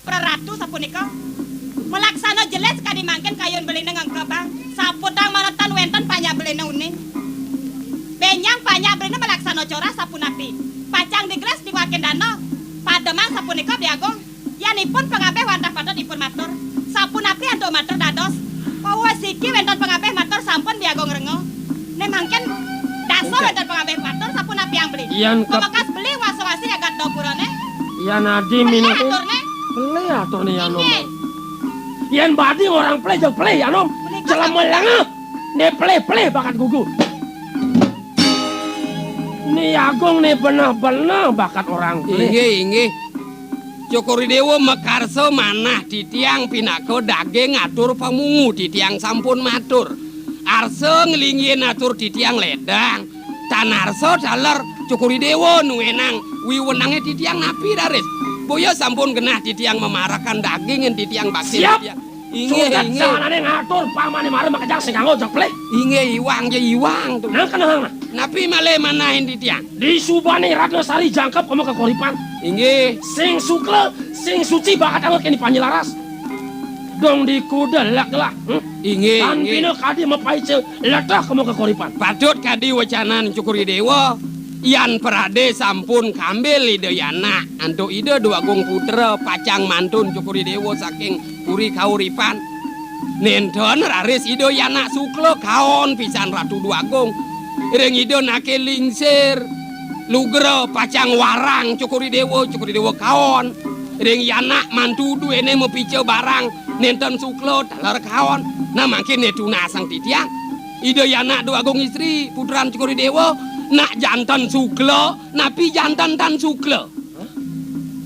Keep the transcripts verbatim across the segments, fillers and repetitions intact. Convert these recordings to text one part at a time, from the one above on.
Praratu sapunika. Malaksana jelas kadi mangkin kayun belina ngengkebang. Saputang manah tan wénten panyak belina uning. Bénjang panyak belina malaksana corah sapunapi? Pacang digelas diwakin dana. Pademang sapunika, Bli Agung. Yan ipun pangabih wantah patut ipun matur. Sapunapi antuk matur dados? Wau siki wénten pangabih matur sampun Bli Agung renga. Né mangkin dasa wénten pangabih matur sapunapi ang beli? Yan kep- Pamekas beli wasa-wasi jagat dapurané. Yan adi Pelih minangka aturné. Pelih aturné, Anom. Inggih. Yan badi orang pelih, jeg pelih, Anom. Pelih jelema kok. Lengeh. Né pelih-pelih bakat gugu. Ni Agung né beneh-beneh bakat orang pelih. Inggih, inggih. Cokor I Déwa makarsa manah titiang pinaka daging atur pamungu, titiang sampun matur. Arsa nglinggihin atur titiang ledang. Tan arsa taler Cokor I Déwa nuénang wiwenangé titiang napi raris. Boya sampun genah titiang mamarekan daging yén titiang bakti. Siap. Titiang. Inggih, sudah inggih. Sanganané ngatur pamané mara makejang sing kanggo jeg pelih. Inggih, iwang ja iwang to. Nang kenehang nah. Napi malih manahin titiang? Disubané Ratnasari jangkep kema kekuripan. Inggih. Sing sukla, sing suci bakat anggo kéné panji laras. Dong dikuda lak lah. Hmm? Inggih, tan inggih. Pina kadi mapaica leteh kema kekuripan. Patut kadi wecanan Cokor I Déwa, yan pradé sampun kambil Ida Yana antuk Ida Dwagung Putra pacang mantun Cokor I Déwa saking Puri Kauripan. Nénten raris Ida Yana Sukla kaon pisan Ratu Dwagung. Ring Ida Naké Lingsir lugra pacang warang Cokor I Déwa, Cokor I Déwa kaon. Ring Yana mantu duéné mapica barang, nénten Sukla taler kaon. Nah, mangkin né tunasang titiang. Ida Yana Dwagung Istri, putran Cokor I Déwa, nak janten Sukla, napi janten tan Sukla? Hah?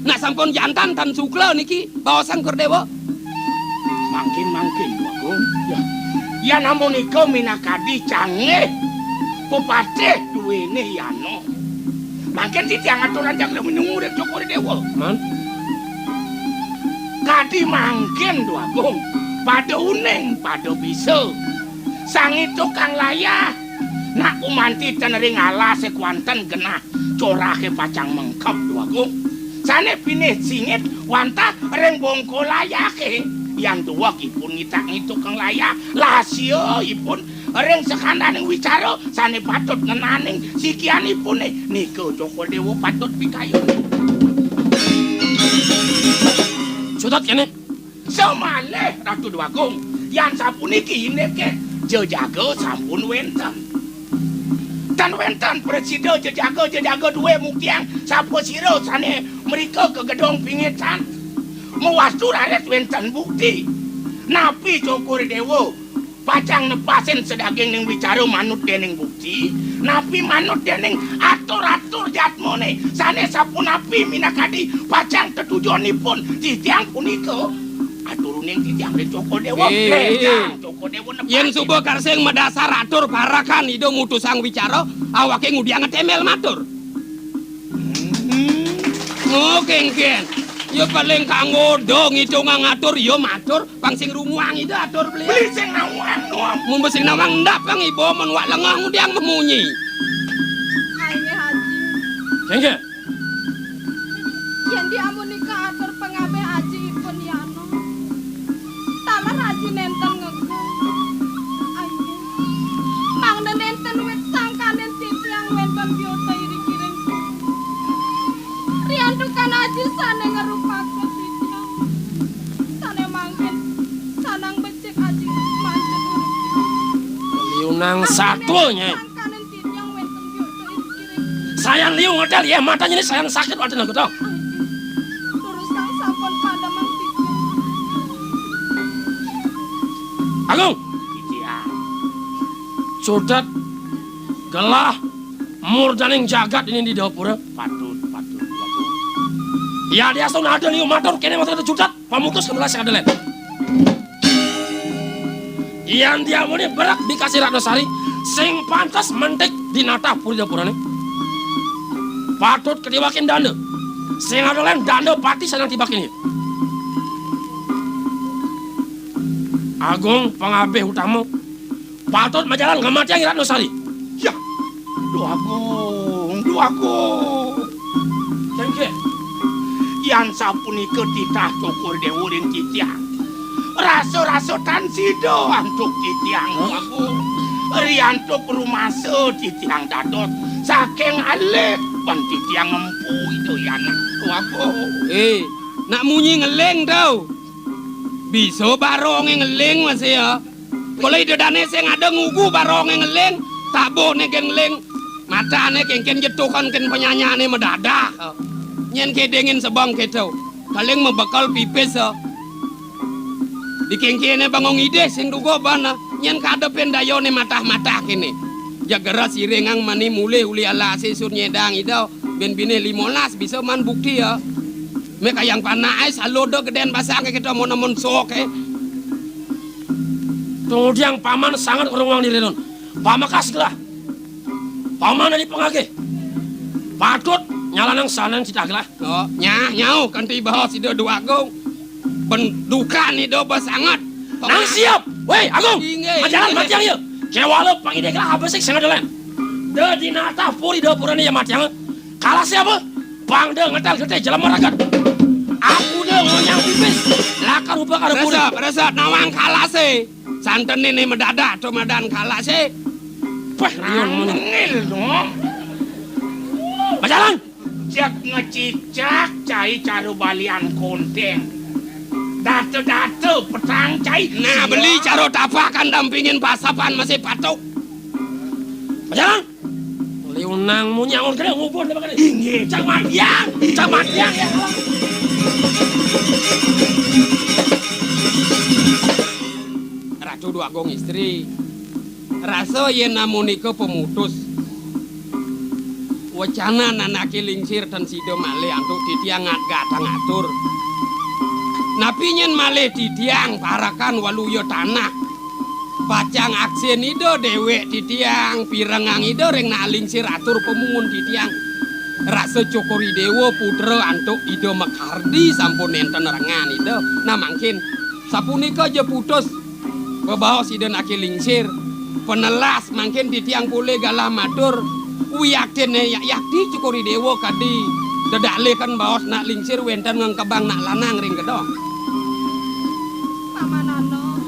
Nak sampun janten tan Sukla niki, baosang Cokor I Déwa. Mangkin, mangkin, Bagong. Ya. Yan amunika minakadi canggih pepatih duéné Yana. Mangkin titiang aturang jangkep minungu ring Cokor I Déwa. Man. Kadi mangkin, Bagong. Pada uning, pada bisa. Sangé tukang layah. Nak gumanti ten ring alasé kuanten genah corahé pacang mengkeb, Dwagung. Sané pinih singit wantah ring bongko layahé. Yan duweg ipun ngitak-ngituk kang layah, lasia ipun ring sakandaning wicara sané patut ngenaning sikianipuné. Nika Cokor Déwa patut pikayun. Sudat kéné. Samalih, Ratu Déwagung, yan sapuniki indiké jejaga sampun wénten. Tan wénten prasida jejaga, jejaga duwé muktiang sapasira sané mrika ka gedong pingitan. Mawastu raris wénten bukti. Napi Cokor Déwa pacang nepasin sadagingning wicara manut déning bukti, napi manut déning atur-atur jadmané sané sapunapi minakadi pacang tetujonipun titiang punika. Atur uning titiang ring Cokor Déwa. Eh, eh. Ledang Cokor Déwa nepasin. Yén suba karsing madasar atur parekan Ida mutusang wicara, awaké ngudiang ngetémbél matur. Hmm. Oh, kénkén. Ya paling kanggo do ngitungang atur, ya matur, pang sing runguang Ida atur beliau. Beli sing nawang, nawang. Mun sing nawang ndak pang iba mun wak lengah ngudiang memunyi. Ayo, Haji. Kénkén. Yén diamunika atur pangabih aji ipun Yana. Taler aji nénten ngegul. Ayo. Mangda nénten wit sangkaning titiang wénten biota iring-iring. Riantukan aji sané ngrupaka titiang. Sané mangkin sanang becik aji manjur urip. Liunang satua, Nyai. Sangkaning titiang wénten biota iring-iring. Sayan liu ngedal, yéh, matanya ini sayan sakit, wadah nang gedong. Durusang sampun pada mangkiki. Agung. Iya. Cutet gelah murdaning jagat ini di dapura. Patut, patut, Agung. Ya, dia sun ada liu matur, kéné matur cutet. Pamutus kemelas sing ada lén. Yan diamuné berek dikasih Ratnasari, sing pantes mentik di natah puri dapurané. Patut katibakin danda. Sing ada lén danda pati sanang tibakin. Agung pangabih utama. Patut majalan ngamatiang Ratnasari. Ya. Duh Agung, Duh Agung. Kénkén. Yan sapunika titah Cokor Dewa ring titiang. Rasa-rasa tan sida antuk titiang, Hah? Wagung. Riantuk rumasa titiang dados saking alit pan titiang empu Ida Yana, Wagung. Eh, nak munyi ngeling tau. Bisa barongé ngeling masih ya. Kala ida dané sing ada ngugu barongé ngeling, tabuhné gén ngeling, matané kéngkén jetukan kén penyanyané madadah. Nyén kédingin sebeng kéto. Paling mabekel pipis, eh. Di kéngkéné bangong idih sing duga bana, nyén kadepin dayané matah-matah kéné. Jagera siringang mani mulih uli alasé sur nyédang ida, bin binih limolas bisa man bukti, eh. Mé kayang panak ai saluda gedén basang kéto mon-mon sok, eh. Tumudiang paman sanget ngrunguang diri nun. Pamekas gelah. Paman adi pangagih. Patut nyalanang sanan citah gelah. Oh, nyah, nyauh kanti baos Ida Dwagung. Pendukan Ida basanget. Nang siap. Wéh, Agung. Inggih, majalan inggih. Matiang ya. Kéwala pangidih gelah abesik sanget dolen. Da dinatah puri da purane ya matiang. Kalah siapa? Pang da ngetal getih jelema ragat. Aku da ngonyang pipis. Lakar ubah kada puri. Resep, resep nawang kalah sih. Santen ini mendadak tuh madan kalah sih. Peh, riun muni. Angil dong. Majalan. Cek ngecicak cai caru balian konteng. Data-data petang cai. Nah, beli caru tapakan dampingin pasapan masih patuk. Majalan. Liunang munyangun kena ngubur nama kena. Inggih, cak matiang, cak matiang ya. Ratu Dwagung Istri. Rasa yén amunika pemutus. Wecanan anaké lingsir tan sida malih antuk titiang ngat-, gatang atur. Napi nyén malih titiang parekan waluya tanah. Pacang aksin ida déwék titiang, pirengang ida ring nak lingsir atur pamungun titiang. Rasa Cokor I Déwa putra antuk Ida Mekardi sampun nénten rengan ida. Nah mangkin sapunika ja putus. Bebaos Ida naké lingsir. Panelas mangkin titiang polih galah matur. Wiyaktiné ya-, yakti Cokor I Déwa kadi dedalikan baos nak lingsir wénten ngengkebang nak lanang ring gedong. Paman Anom.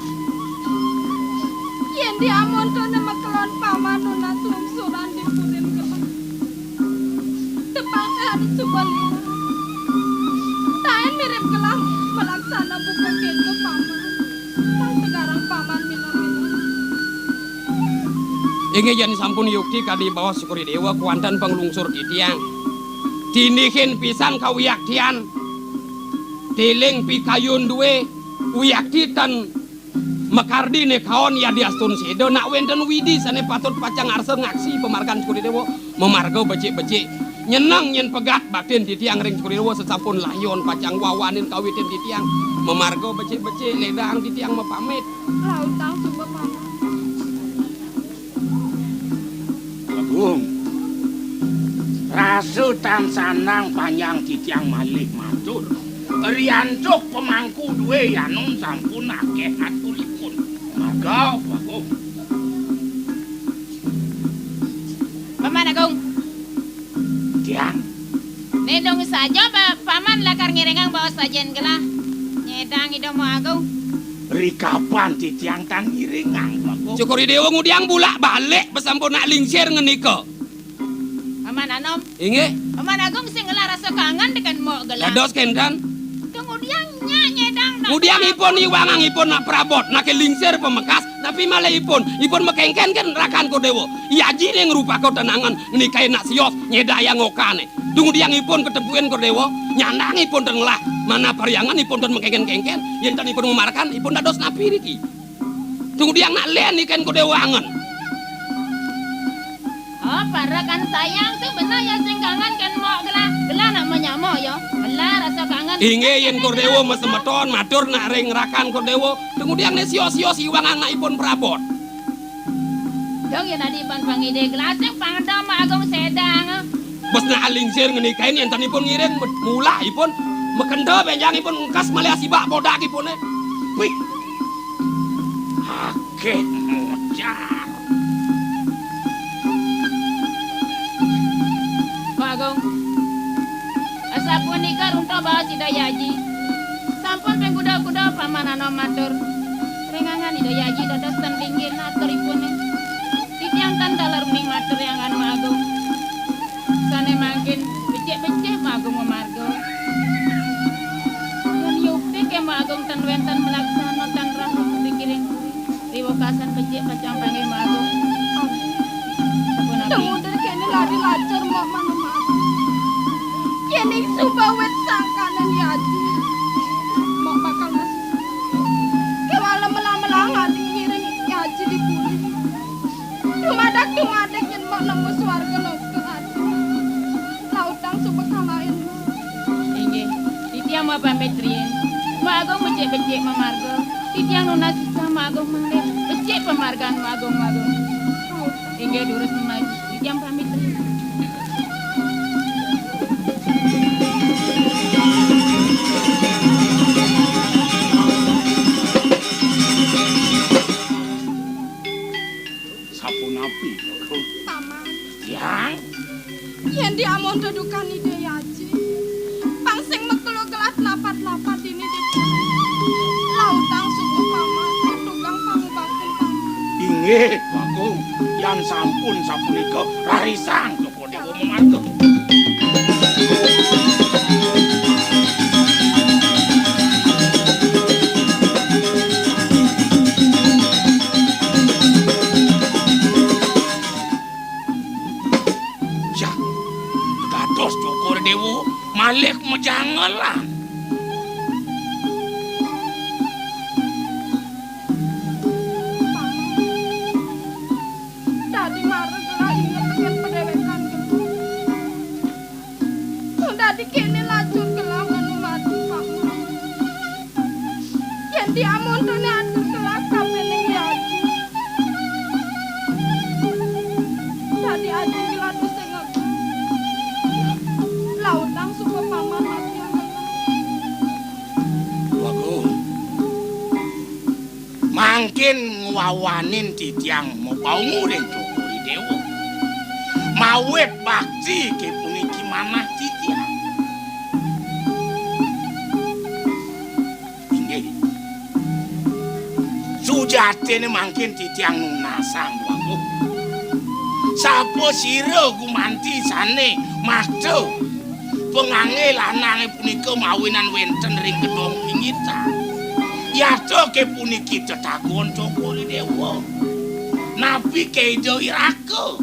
Yén diamontoné makelon paman nunas lungsuran di pudin gelah. Tepang éhan suba liwat. Taén mirib gelah malaksana buka kéto paman. Pang segarang paman mila-mila. Inggih yén sampun yukti kadi baos Cokor I Déwa kuanten panglungsur titiang. Tinihin pisan kawiyaktian. Tiling pikayun duwé wiyakti tan Mekardi né kaon yadiastun séda nak wénten widi sané patut pacang arsa ngaksi pamargan Cokor I Déwa mamarga becik-becik. Nyeneng nyén pegat batin titiang ring Cokor I Déwa sasampun layon pacang wawanin kawitin titiang mamarga becik-becik lédang titiang mapamit. Lautang suba paman. Agung. Rasa tan sandang panjang titiang malih matur. Riantuk pemangku duwé Anom sampun akéh aturipun. Mangga, Agung. Paman Agung. Tiang. Nindung saja, Pak. Paman lakar ngiringang baos sajen gelah. Nyédang Ida Maha Agung. Rikapan titiang tan ngiringang, Agung. Cokor I Déwa ngudiang bulak-balik pasampun nak lingsir ngenika. Paman Anom. Inggih. Paman Agung sing ngelah rasa kangen tekén Mok gelah. Dados kénten. Ngudiang nyak nyédang nak. Ngudiang ipun iwangang ipun nak prabot, naké lingsir pamekas, napi malih ipun, ipun makéngkén kén rakan Kordéwa. Iya aji ning rupaka tenangan nikain nak sios nyédayang okané. Dumudiang ipun katempuin Kordéwa, nyandang ipun ten ngelah, manah parhyangan ipun ten makéngkén-kéngkén, yén ten ipun mamarekan, ipun dados napi niki? Dumudiang nak lén nikain Kordéwa angen. Oh, parekan sayang tuh bener ya sing kangen kén Mok gelah. Gelah nak menyama ya. Gelah rasa kangen. Inggih yén Kordéwa masemeton matur nak ring rakan Kordéwa. Dumudiang né sios-sios iwangang nak ipun prabot. Dong yén adi pan pangidih gelah sing pangda Mok Agung sédang. Bes nak lingsir ngenikain yén ten ipun ngiring mulah ipun makenta bénjang ipun engkes malih asibak bodak ipuné. Wih. Akéh mocar. Pak Agung. Asapun Nika runtuh baos Ida Hyang Aji. Sampun ping kuda-kuda Paman Anom matur. Ring anggan Ida Hyang Aji dados ten linggih aturipune. Titiang tan taler uning matur ring anggan Mak Agung. Sane mangkin becik-becik Mak Agung mamarga. Yen yukti ke Mak Agung ten wenten malaksana tan rauh pikiring kuwi. Riwekasan becik pacang panggih Mak Agung. Sapunapi? Teng udir kene lari lacur, Mbok Manoman. Yen ing suba wit sangkanen Hyang Aji, Mbok bakal masusu. Kewala melang-melang ati ngiring Hyang Aji di puri. Dumadak-dumadak yen Mbok nemu swarga loka ati. Lautang suba kalahin. Inggih, titiang mapamit riin. Mak Agung becik-becik mamarga. Titiang nunas sisah Mak Agung malih. Becik pamargan Mak Agung, Mak Agung. Inggih, durus memayu. Titiang pamit riin. Sapunapi, Kakung? Paman. Yang? Yen diamonto dukan Ida Hyang Aji, pang sing makelo gelah napat-napat dini di puri. Lautang suku Paman, tukang pangubakti Paman. Inggih, Kakung. Yang sampun sapunika rarisang Cokor Dewa mamarga. Yah, dados Cokor Dewa malih majangelan. Dadi mara gelah inget teken padewekan gelah. Dadi kene lacur gelah manumadi Paman. Yen diamontone atur gelah kapining Hyang Aji. Dadi Aji gelah tusing aku. Lautang suba Paman mati. Wagung. Mangkin ngwawanin titiang mapaungu ring Cokor Dewa. Mawit bakti ke puniki manah titiang. Inggih. Sujatine mangkin titiang nunasang, Wagung. Sapa sira gumanti sane makta pangangge lanange punika mawinan wenten ring gedong pingitan. Yata kepuniki tetagon Cokor Dewa. Napi ke Ida Wiraka?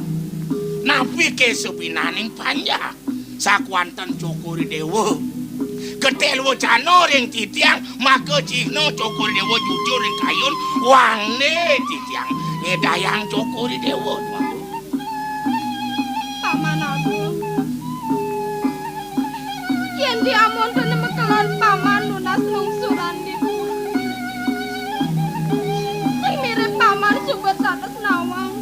Napi ke sebinaning panjak? Sakuanten Cokor Dewa ketel wacana ring titiang, maka cihna Cokor Dewa jujur ring kayun, wangne titiang ngedayang Cokor Dewa. Paman Agung, yen diamontene makelon Paman nunas lungsuran di puri, sing mirib Paman suba dados nawang.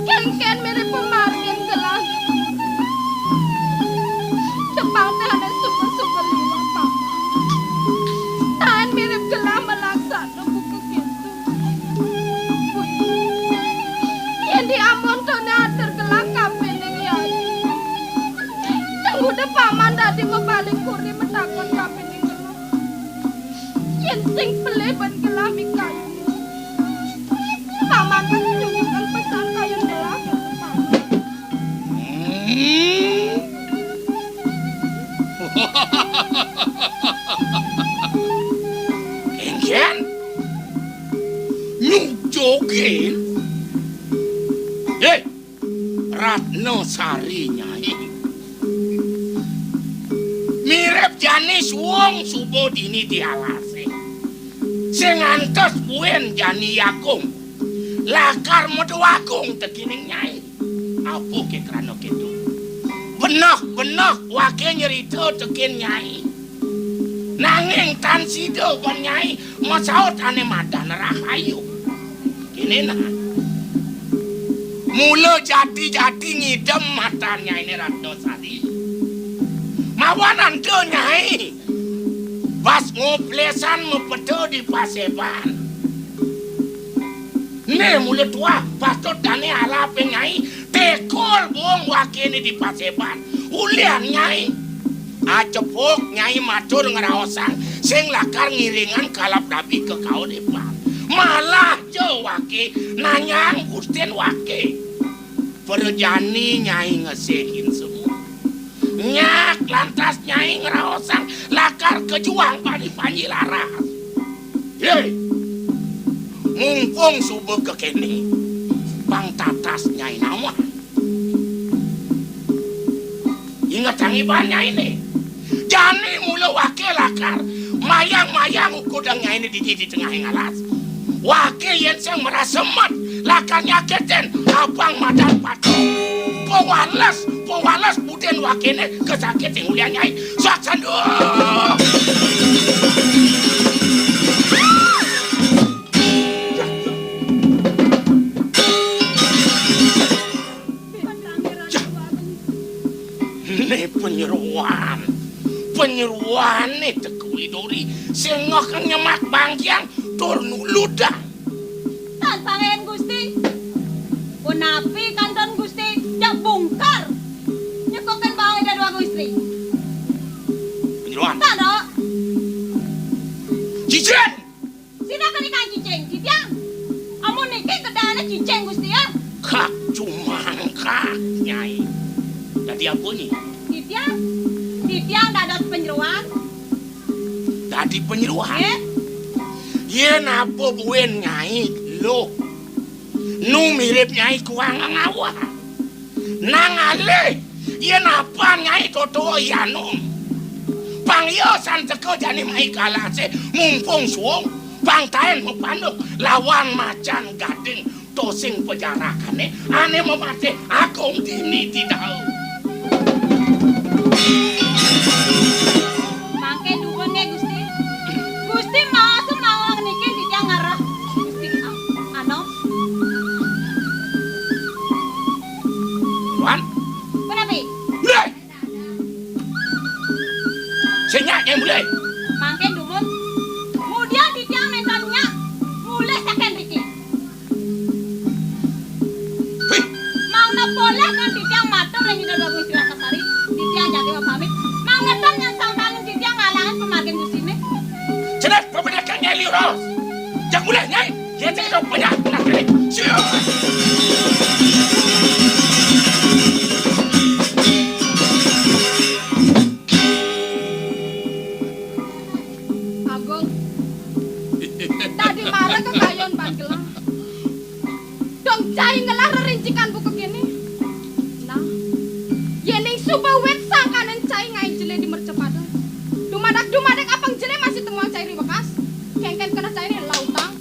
Kenken mirib pamargin gelah di puri. Tepang tehane suba-suba liwat Paman. Taen mirib gelah malaksana buka gitu. Yen diamontone atur gelah kapining Hyang Aji, teng uda Paman dadi mapaling kuri matakon kapining gelah. Yen sing pelih ban gelah mikayun, Paman pasti nyunjukang pesan kayun gelah ka Paman. Hmm. Kenken? Nyujugin? Hei, Ratna Sari, Nyai. Mirip jani suwung suba dini di alase. Sing ngantos buin jani Agung. Lakar metu Agung tekining Nyai. Apa ke krana keto? Beneh-beneh wake nyerita tekin Nyai. Nanging tan sida ban Nyai masaut ane madan rahayu. Kene nah. Mula jati-jati ngidem matan Nyaine Ratna Sari. Mawan ento Nyai. Pas ngoplesan mapeta di paseban. Né mula tuah patut dané alapé Nyai, tekul bung wakéné di paseban. Ulian Nyai. Acepuk Nyai matur ngraosang sing lakar ngiringang kalap dabi kekauripan. Malah ja waké nanyang gustin waké. Prajani Nyai ngesehin semua. Nyak lantas Nyai ngraosang lakar kejuang bani Panji Laras. Yé, mumpung suba kekéné, pang tatas Nyai nawang. Ingetang iban Nyainé. Jani mula waké lakar mayang-mayang ukudang Nyainé dini di tengahing alas. Waké yén sing marasa met lakar nyakitin abang madan patut. Pawales, pawales budin wakéné kasakitin ulian Nyai. Sat sandu. Né panyeroan. Panyeroané Teka Widori sing ngekéh nyemak bangkiang tur nuludang. Tan pangéhan Gusti. Punapi kantun Gusti jak bungkar. Nyekokin bangé dadua Gusti. Panyeroan. Tan, Dok. Cicing. Sira kani kang cicing, titiang. Amun niki kedahané cicing, Gusti, ya. Kak cumangkak, Nyai. Dadi apa, Nyi? Titiang, titiang dados panyeroan. Dadi panyeroan? Nggih. Yén apa buin Nyai, Luh. Nu mirip Nyai kuang ngawah. Nang alih, yén apan Nyai totoa I Anom. Pang ia san teka jani mai ka alasé mumpung suung, pang taén mapanduk lawan macan gading tosing pajarakané ané mamatih agung dini didau. Mangké dumun nggih, Gusti. Gusti maos mawon niki titiang ngarah Gusti Anom. Wan. Punapi? Mulih. Sing nyak, nyak mulih. Mangké dumun. Kemudian titiang nénten nyak mulih saking riki. Hih. Mangda polih kan titiang matur ring Ida Prabu Sri Lakasari, titiang jagi mapamit. Mangda tan nyén sangkaning titiang ngalangin pamargin Gustiné. Cenah, pabedakan Nyai Liu Raos. Jak mulih, Nyai. Yén cekap banyak, nak kali. Siap. Agung. Dadi mara kekayun pan gelah. Dong cai ngelah rerincikan buka kéné. Nah, yéning suba wit sangkaning cai ngaé jelé di mercapada. Dumadak-dumadak apang jelé masih temuang cai riwekas. Kéngkén keneh cainé lautang.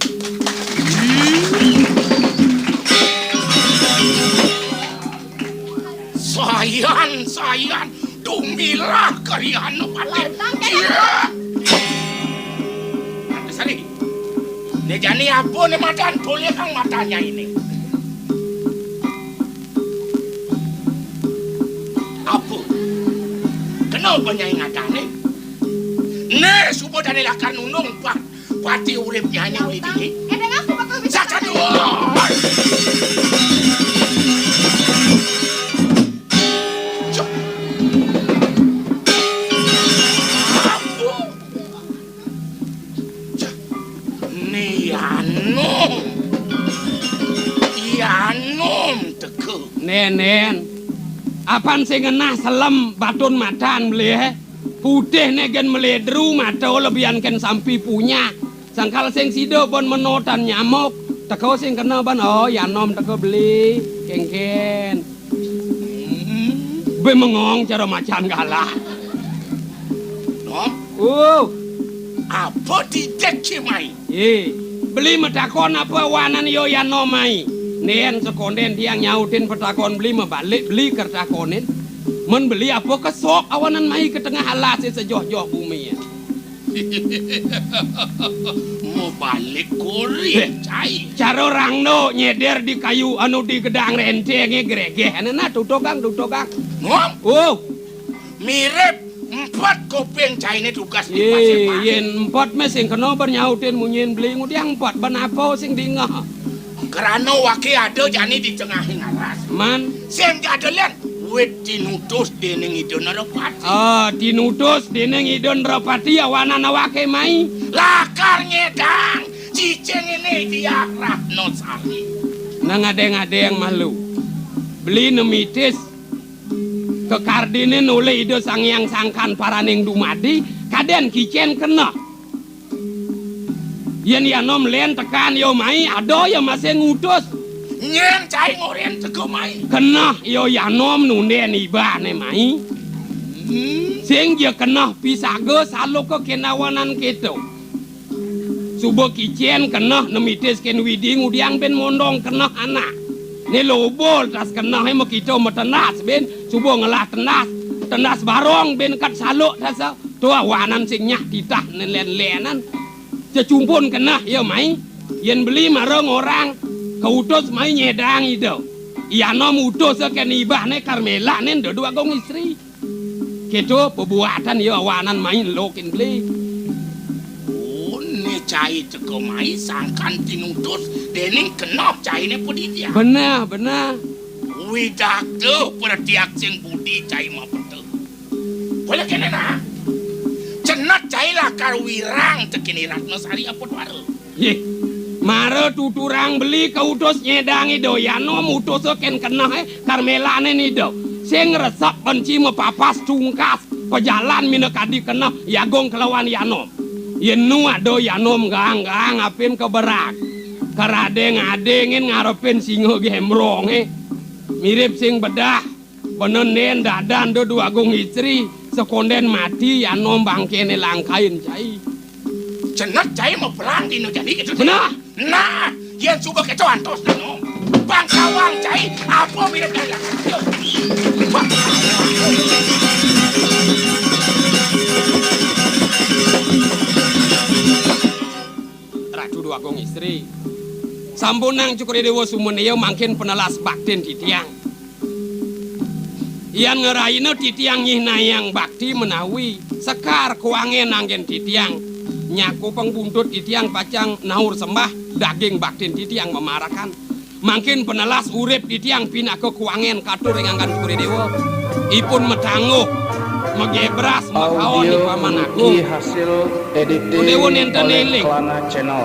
Sayan, sayan, dumilah kalian. Lautang kéné. Iya. Sari. Né jani apa né madan polihang madan Nyainé? Apa? Kena apa Nyai ngadané? Né suba dané lakar nundung pa-, pati urip Nyainé uli dini. Éh, dengar suba kau bisa. Satu. Cuk. Apa? Cah, né Anom. I Anom teka. Nén, nén. Apan sing ngenah selem batun matan beli, eh? Putih né gén meledru mata lebihan kén sampi punya. Sangkal sing sida ban menotan nyamuk. Teka sing kena ban, oh, I Anom teka beli. Kéngkén. Hmm. Bé mengong cara macan galah. Nom? Oh. Apa titik ki mai? Eh, beli matakon apa wanan yo I Anom mai? Nén sekondén tiang nyautin patakon beli mabalik beli ker takonin. Men beli apa kesok awanan mai ke tengah alas sejoh-joh bumi. Mabalik kori, eh, cai. Cara rangda nyeder di kayu anu di gedang rentengé gregeh. Anu nah, tutugang, tutugang. Nom? Oh. Mirip empat kuping cainé tugas di pasir. Yén empat mé sing kena bernyautin munyin beli ngudiang empat ban apa sing dingeh. Krana waké ada jani di tengahing alas. Man. Sing jadelen Wit tinutus dening Ida Narapati. Ah, tinutus dening Ida Narapati awanan awake mai. Lakar nyedang cicing ini Diah Ratnasari. Nang adeng-adeng malu. Beli nemitis kekardinin oleh Ida Sang Hyang Sangkan Paraning Dumadi, kaden kicen keneh. Yen Yanom len tekan ya mai, ada ya masih ngutus. Nyen cai ngoren teka mai. Keneh ya Yanom nunden ibane mai. Hmm. Sing ya keneh pisaga saloka kenawanan keto. Suba kicen keneh nemitis ken widi ngudiang ben mondong keneh anak. Ne lobol tas kenehe makita matenas ben, suba ngelah tenas, tenas barong ben kat saluk tasa. To awanan sing nyak titah nelen-lenan. Cecumpun keneh ya mai. Yen beli mara ngorang kautus mai nyedang Ida. Yanom utus ken ibane Karmela nen dodo agung istri. Keto pebuatan ya awanan mai lokin beli. Oh, ne cai teka mai sangkan tinutus dening keneh caine pedidian. Beneh, beneh. Widagda pretiak sing budi cai mapeta. Boleh kene nah. Cenat cai lakar wirang tekini Ratnasari apa tuara. Yeh. Mara tuturang beli kautus nyedang Ida Yanom utus ken keneh, eh, Karmelane Ida. Sing resep benci mapapas tungkas pajalan minakadi keneh Yagung kelawan Yanom. Yen nu ada Yanom gaang-gaang apin keberak. Karadeng-adengin ngarepin singa gembrong, eh. Mirip sing bedah. Benenden dadan do dua agung istri, sekonden mati Yanom bangkene langkain cai. Cenat cai mau perang dino jani itu. Benah. Nah, yen suba keto antos nano. Bangkawang cai, apa mirip dadan. Ratu dua agung istri. Sampunang Cukre Dewa sumenea mangkin penelas baktin titiang. Yan ngeraina titiang nyihnayang bakti menawi sekar kuangen anggen titiang nyakupeng buntut titiang pacang naur sembah daging baktin titiang memarakan. Mangkin penelas urip titiang pinaka kuangen katur ring anggan Cukre Dewa. Ipun matangguh, magebras, makaon di Paman Agung. Audio wiki hasil editing Dewa nenten oleh eling. Kelana Channel.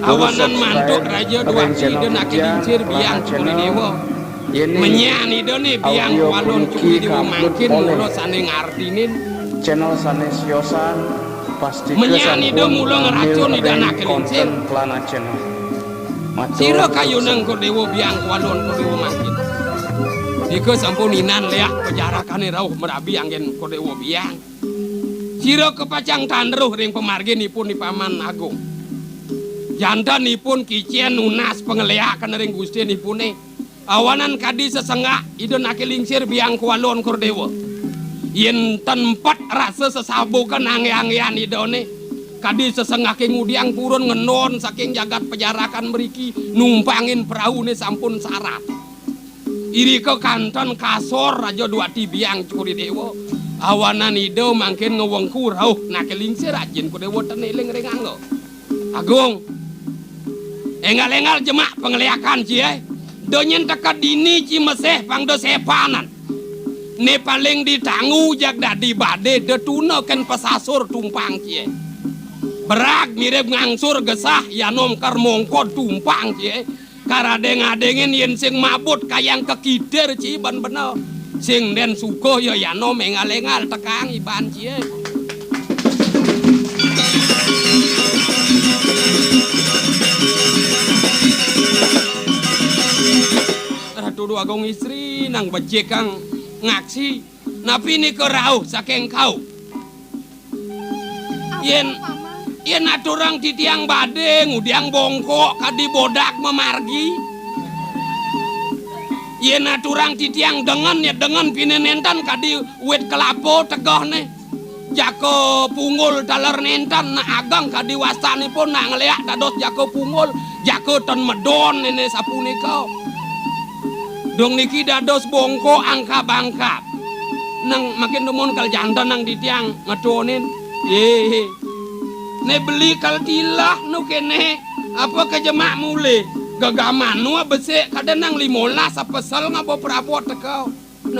Awanan mantuk raja duwati ida naki lincir biang Cukuri Dewa. Menyan ida ne biang kualon Cukuri Dewa mangkin mula sane ngartinin. Channel sane siosan pasti menyan ida mula ngeracun ida naki lincir. Sira kayunang Cukuri Dewa biang kualon Cukuri Dewa mangkin. Nika sampun inan leah pajarakane rauh merabi anggen Cukuri Dewa biang. Sira kapacang tandruh ring pamarginipun di Paman Agung. Jantenipun kicen nunas pangleakan ring gustinipune. Awanan kadi sesenggak ida naki lingsir biang kualon Kurdewa. Yen ten empet rasa sesabukan angge-anggean idane, kadi sesenggake ngudiang purun ngenon saking jagat pajarakan mriki numpangin praune sampun sarat. Irika kanten kasor Raja Dwati biang Cukuri Dewa. Awanan ida mangkin ngewengku rauh nake lingsir ajin Kudewa ten eling ring angga. Agung, engal-engal jemak pangleakan ci, eh. Da nyen teka dini ci meseh pang da sepanan. Ne paling ditanggu jag dadi bade da tuna ken pasasur tumpang ci, eh. Berag mirip ngangsur gesah yanom kar mongkod tumpang ci, eh. Karadeng-adengin yen sing mabut kayang kekitir ci ban bena. Sing den suka ya yano mengal-engal tekang iban cie. Ratu Dwagung Istri nang becik kang ngaksi. Napi nika rauh saking kau? Yen, yen aturang titiang bade ngudiang bongkok kadi bodak mamargi. Yen aturang titiang dengen, ya dengen pine nenten kadi wit kelapa tegehne. Jaka punggul taler nenten nak ageng kadi wastanipun nak ngleak dados jaka punggul, jaka ten medon nene sapunika. Dong niki dados bongkok angkab-angkab. Nang makin dumun kal janten nang titiang ngetunin. Ye. Ne beli kal tilah nu kene. Apa kejemak mule? Gegaman nu besik kada nang limolas apa sel ngabo prabot teka.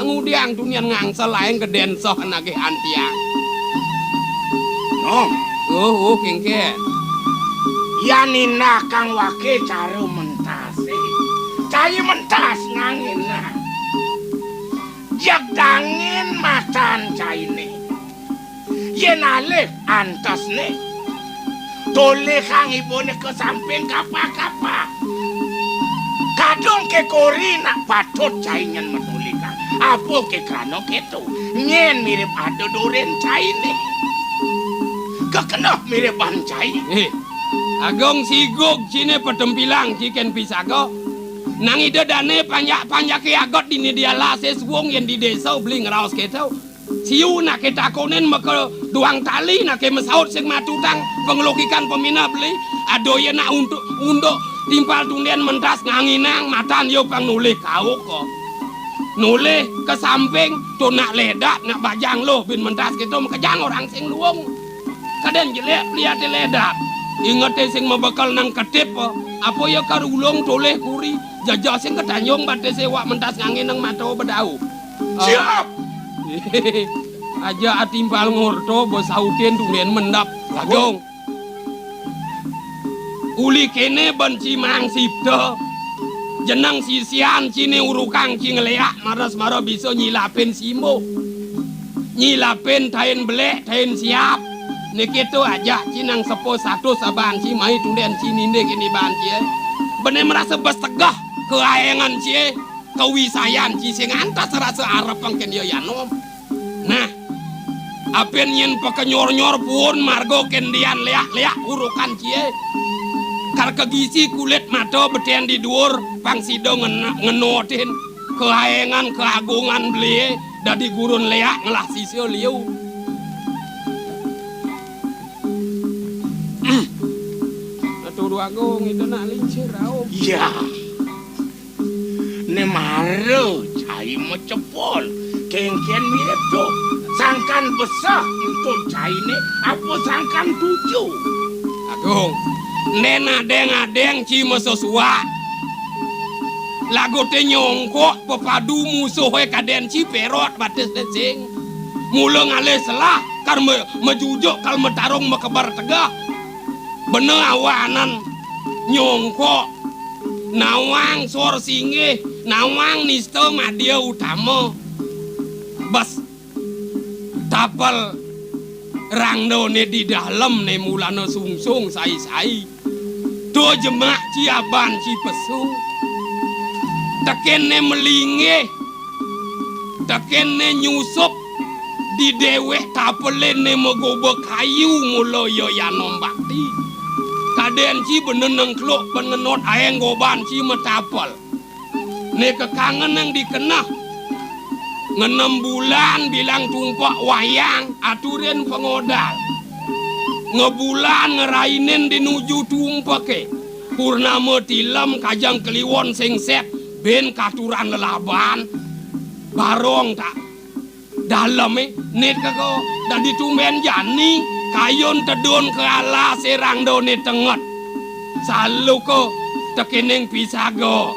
Ngudiang tunian ngangsel aéng gedén soh nagih antiang. Nong. Oh, oh, kéngkén. Yan inah kang waké cara mentasé. Cai mentas nganginah. Jeg dangin matan cainé. Yén alih antesné, tolihang ibané ka samping kapa-kapa. Kadung ké kori nak patut cai nyén matolihang. Apa ké krana kéto? Nyén mirib ada durin cainé. Kekeneh miriban cai. Eh, Agung sigug ciné patempilang ci kén pisaga. Nang ida dané panjak-panjaké agot dini di alasé suung yén di désa beli ngraos kéto. Siu naké takonin maka duang tali naké masaut sing matutang panglukikan pamina beli. Aduh ya nak untuk unduk timpal tundén mentas nganginang matan ya pang nulih kauka. Nulih ka samping to nak ledak nak bajang luh bin mentas kéto makejang orang sing luung. Kadén jelék pliaté ledak. Ingeté sing mabekel nang ketip, apa ya kar ulung tolih kuri, jajah sing ketanjung batisé wak mentas nganginang mata bedau. Siap. Aja atimpal ngorta besautin tundén mendap. Agung. Uli kéné ban ci mangsipta. Jeneng sisian ciné urukang ci ngléak maras mara bisa nyilapin simbo. Nyilapin tain belék, tain siap. Niki to ajak ci nang sepo satus aban ci mai tundén ci nindé kéné ban ci. Bené merasa bes tegah keaéngan ci. Kawisayan ci sing antas rasa arep pengken ya yanom. Nah, apin nyén pakenyor-nyor puun marga kendian léak-léak urukan cié. Kar kagisi kulit mata betén di duur pang sida ngena-, ngenotin keaéngan keagungan belié dadi gurun léak ngelah sisia liu. Atur Agung ida nak lincir raup. Iya. Né mara cai macepol. Kéngkén mirip to. Sangkan besah entud cainé apa sangkan tuju? Agung, né nadéng-adéng ci masesuak. Laguté nyongkok pepadu musuhé kadén ci pérot batis desing. Mula ngalih selah kar me-, majujuk kal matarung makebar tegah. Bena awanan nyongkok. Nawang sor singgih, nawang nista madya utama. Bes tapel rangdané di dalem né mulana sungsung sai-sai. To jemak ci aban ci pesu. Tekinné melinggih. Tekinné nyusup di déwék tapelé né magoba kayu mula ya yanom bakti. Kadén ci bena nengkluk pengenot aéng goban ci matapel. Né kekangen nang dikeneh. Ngenem bulan bilang tumpek wayang aturin pangodal. Ngebulan ngerainin di nuju tumpeké. Purnama tilem kajeng kliwon sing sét bin katuran lelaban. Barong tak dalemé nit keko dadi tumbén jani kayun tedun ke alasé rangdané tenget. Saluka tekining pisaga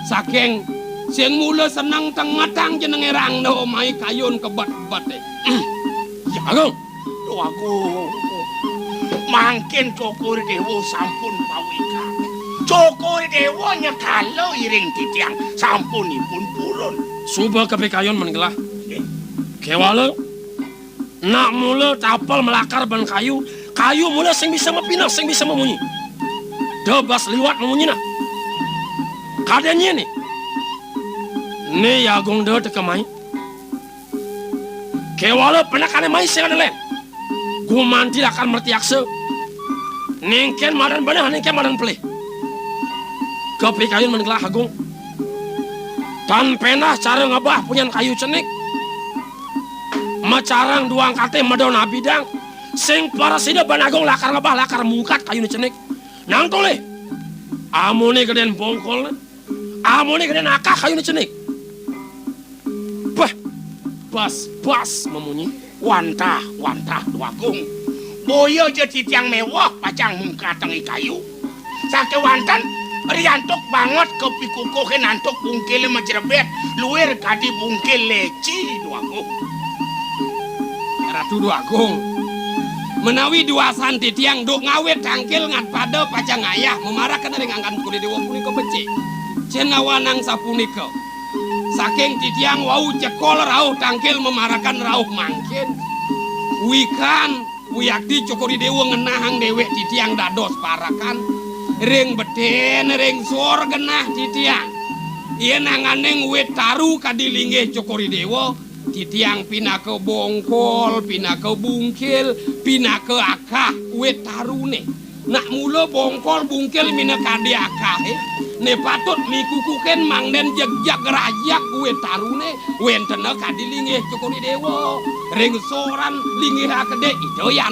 saking sing mula seneng tengetang jenengé rangda mai kayun kebet-beté. Ya, Agung. Duh, Agung. Mangkin Cokor Déwa sampun pawikan. Cokor Déwa nyekala iring titiang sampunipun purun. Suba kapikayun men gelah. Nggih. Kéwala nak mula tapel malakar ban kayu, kayu mula sing bisa mapineh, sing bisa mamunyi. Da bas liwat mamunyi nah. Kadén nyén né. Né ya Agung da teka mai. Kéwala penekané mai sing ada lén. Gumanti lakar mertiaksa. Ningkén madan beneh, ningkén madan pelih. Kapikayun men gelah Agung. Tan pendah cara ngebah punyan kayu cenik. Macarang duang katé medon abidang. Sing prasida ban Agung lakar ngebah, lakar mungkat kayuné cenik. Nang tolih. Amoné gedén bongkolné. Amoné gedén akah kayuné cenik. Bah, bas, bas mamunyi. Wantah, wantah, Déwa Agung. Boya ja titiang méweh pacang mungkatang i kayu. Sakéwanten riantuk banget kapikukuhin antuk bungkilé majrebet. Luir kadi bungkil leci, Dwagung. Ratu Dwagung. Menawi duasan titiang duk ngawit tangkil ngat pada pacang ngayah memarakan ring anggan Cokor I Dewa punika becik. Cenawanang sapunika. Saking titiang wau cekol rauh tangkil memarakan rauh mangkin. Wikan wiakti Cokor I Dewa ngenahang dewek titiang dados parakan. Ring beten, ring sor genah titiang. Yen anganing wit taru kadi linggih Cokor I Dewa, titiang pinaka bongkol, pinaka bungkil, pinaka akah wit tarune. Nak mula bongkol bungkil minakadi akahe, ne patut mikukuhin mangden jegjag rajag wit tarune, wentena kadi linggih Cokor I Dewa. Ring soran linggih akede, ida yan